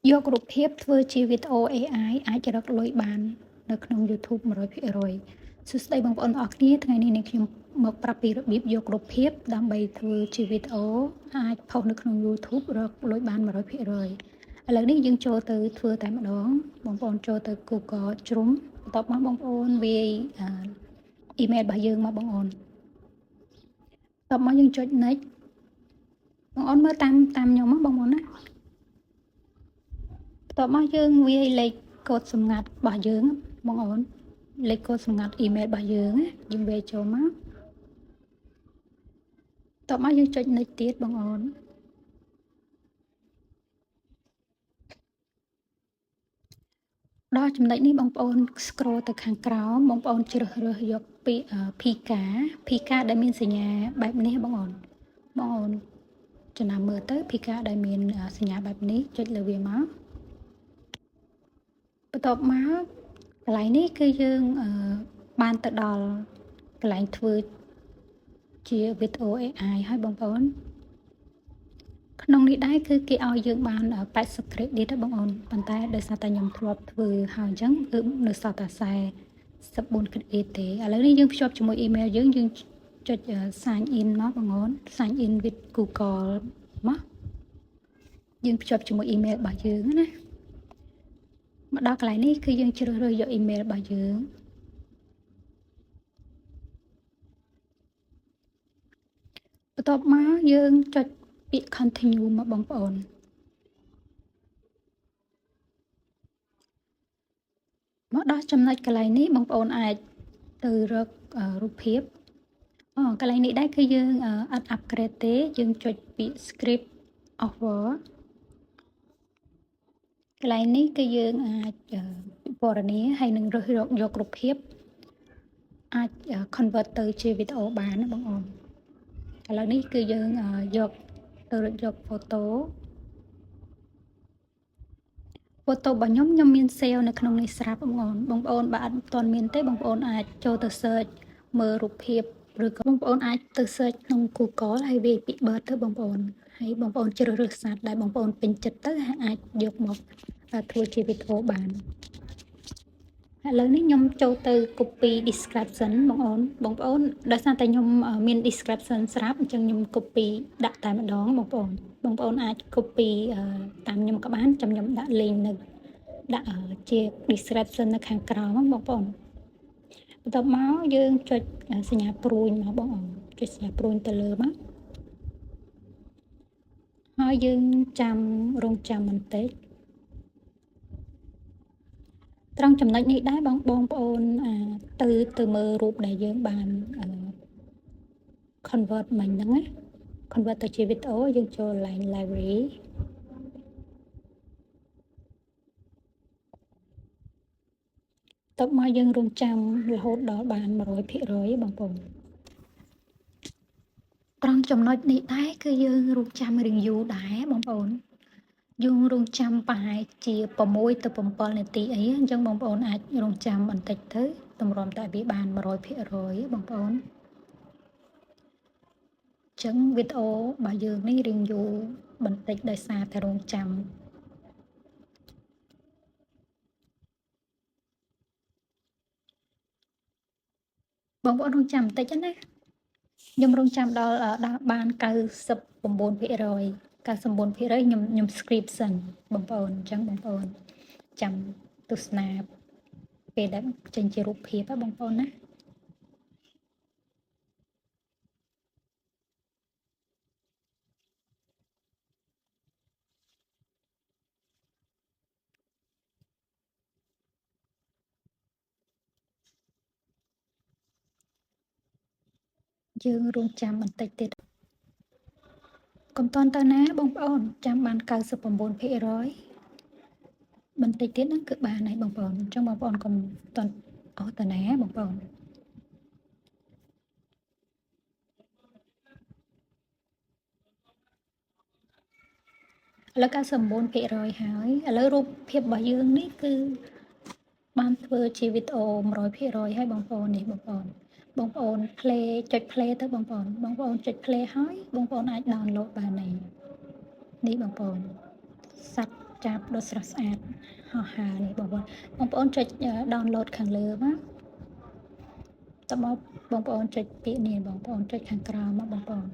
យករូបភាពធ្វើជាវីដេអូ AI អាចរកលុយបាននៅក្នុង YouTube 100%សួស្តីបងប្អូនអរគ្នាថ្ងៃនេះនាងខ្ញុំមកប្រាប់ពីរបៀបយករូបភាពដើម្បីធ្វើជាវីដេអូអាចផុសនៅក្នុង YouTube រកលុយបាន100%ឥឡូវនេះយើងចូលទៅធ្វើតែម្ដងបងប្អូនចូលទៅ Google Chrome បន្ទាប់មកបងប្អូនវាយអ៊ីមែលរបស់យើងមកបងប្អូនបន្ទាប់មកយើងចុច next បងប្អូនមើលតាមតាមខ្ញុំបងប្អូនណាបន្ទាប់មកយើងវាយលេខកូដសម្ងាត់របស់យើងបងប្អូនលេខកូដសម្ងាត់អ៊ីមែលរបស់យើងយើងវាយចូលមកបន្ទាប់មកយើងចុច next ទៀតបងប្អូនដល់ចំណុចនេះបងប្អូន scroll ទៅខាងក្រោមបងប្អូនជ្រើសរើសយកពាក្យ Pika Pika ដែលមានសញ្ញាបែបនេះបងប្អូនបងប្អូនចំណាំមើលទៅ Pika ដែលមានសញ្ញាបែបនេះចុចលើវាមកបន្ទាប់មកកន្លែងនេះគឺយើងបានទៅដល់កន្លែងធ្វើជាវីដេអូ AI ហើយបងប្អូនក្នុងនេះដែរគឺគេឲ្យយើងបាន80 credit ទេបងប្អូនប៉ុន្តែដោយសារតែខ្ញុំធ្លាប់ធ្វើហើយអញ្ចឹងគឺនៅសល់តែ44 credit ទេឥឡូវនេះយើងភ្ជាប់ជាមួយ email យើងយើងចុច sign in មកបងប្អូន sign in with Google មកយើងភ្ជាប់ជាមួយ email របស់យើងណាមកដល់កន្លែងនេះគឺយើងជ្រើសរើសយក email របស់យើងបន្ទាប់មកយើងចុចពាក្យ continue មកបងប្អូនមកដល់ចំណុចកន្លែងនេះបងប្អូនអាចទៅរករូបភាពអូកន្លែងនេះដែរគឺយើងអត់ upgrade ទេយើងចុចពាក្យ skip offer កន្លែងនេះគឺយើងអាចពិពណ៌នាហើយនឹងរើសរកយករូបភាពអាច convert ទៅជាវីដេអូបានណាបងប្អូនឥឡូវនេះគឺយើងយកទៅរកយក photo photo របស់ខ្ញុំខ្ញុំមាន save នៅក្នុងនេះស្រាប់បងប្អូនបងប្អូនបើអត់ទាន់មានទេបងប្អូនអាចចូលទៅ search មើលរូបភាពឬក៏បងប្អូនអាចទៅ search ក្នុង Google ហើយវាយពាក្យ bird ទៅបងប្អូនហើយបងប្អូនជ្រើសរើសសត្វដែលបងប្អូនពេញចិត្តទៅហើយអាចយកមកធ្វើជាវីដេអូបានឥឡូវនេះខ្ញុំចូលទៅ copy description បងប្អូនបងប្អូនដោយសារតែខ្ញុំមាន description ស្រាប់អញ្ចឹងខ្ញុំ copy ដាក់តែម្ដងបងប្អូនបងប្អូនអាច copy តាមខ្ញុំក៏បានចាំខ្ញុំដាក់ link នៅដាក់ជា description នៅខាងក្រោមបងប្អូនបន្ទាប់មកយើងចុចសញ្ញាព្រួញមកបងប្អូនចុចសញ្ញាព្រួញទៅលើមកហើយយើងចាំរងចាំបន្តិចត្រង់ចំណុចនេះដែរបងបងប្អូនទៅទៅមើលរូបដែលយើងបាន convert មិញហ្នឹងណា convert ទៅជាវីដេអូយើងចូល line library តបមកយើងរងចាំរហូតដល់បាន100%បងប្អូនត្រង់ចំណុចនេះដែរគឺយើងរងចាំរៀងយូរដែរបងប្អូនយើងរងចាំប្រហែលជា6ទៅ7នាទីអីអញ្ចឹងបងប្អូនអាចរងចាំបន្តិចទៅតម្រាំតែវាបាន100%បងប្អូនអញ្ចឹងវីដេអូរបស់យើងនេះរៀងយូរបន្តិចដោយសារតែរងចាំបងប្អូនរងចាំបន្តិចណាខ្ញុំរងចាំដល់ដល់បាន99% 99%ខ្ញុំខ្ញុំ skip សិនបងប្អូនអញ្ចឹងបងប្អូនចាំទស្សនាពេលដែលចេញជារូបភាពបងប្អូនណាយើងរងចាំបន្តិចទៀតកុំតន់ទៅណាបងប្អូនចាំបាន99%បន្តិចទៀតហ្នឹងគឺបានហើយបងប្អូនអញ្ចឹងបងប្អូនកុំតន់អស់ទៅណាបងប្អូនឥឡូវ99%ហើយឥឡូវរូបភាពរបស់យើងនេះគឺបានធ្វើជាវីដេអូ100%ហើយបងប្អូននេះបងប្អូនបងប្អូន play ចុច play ទៅបងប្អូនបងប្អូនចុច play ហើយបងប្អូនអាច download បាននេះនេះបងប្អូនសត្វ ចាប់ដ៏ស្រស់ស្អាតហោះហើរនេះបងប្អូនបងប្អូនចុច download ខាងលើមកតមកបងប្អូនចុចពាក្យនេះបងប្អូនចុចខាងក្រោមមកបងប្អូន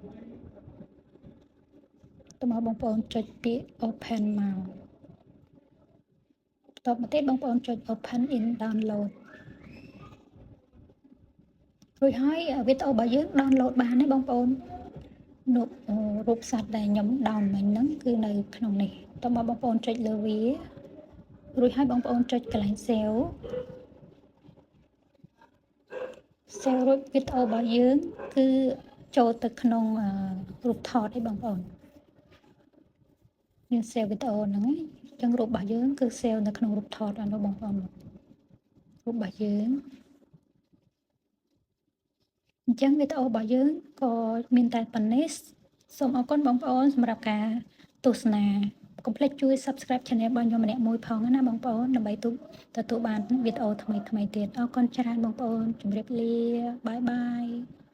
តមកបងប្អូនចុចពាក្យ open មកបន្ទាប់មកទៀតបងប្អូនចុច open in download រួចហើយវីដេអូរបស់យើង download បានទេបងប្អូននូរូបសត្វដែលខ្ញុំ down មិញហ្នឹងគឺនៅក្នុងនេះតមកបងប្អូនចុចលើវារួចហើយបងប្អូនចុចកន្លែង save save រួចវីដេអូរបស់យើងគឺចូលទៅក្នុងរូបថតឯបងប្អូនយើង save វីដេអូហ្នឹងឯងអញ្ចឹងរូបរបស់យើងគឺ save នៅក្នុងរូបថតអានោះបងប្អូនរូបរបស់យើងអញ្ចឹងវីដេអូរបស់យើងក៏មានតែប៉ុណ្ណេះសូមអរគុណបងប្អូនសម្រាប់ការទស្សនាកុំភ្លេចជួយ Subscribe Channel របស់ខ្ញុំម្នាក់មួយផងណាបងប្អូនដើម្បីទូទទួលបានវីដេអូថ្មីៗទៀតអរគុណច្រើនបងប្អូនជម្រាបលា bye bye.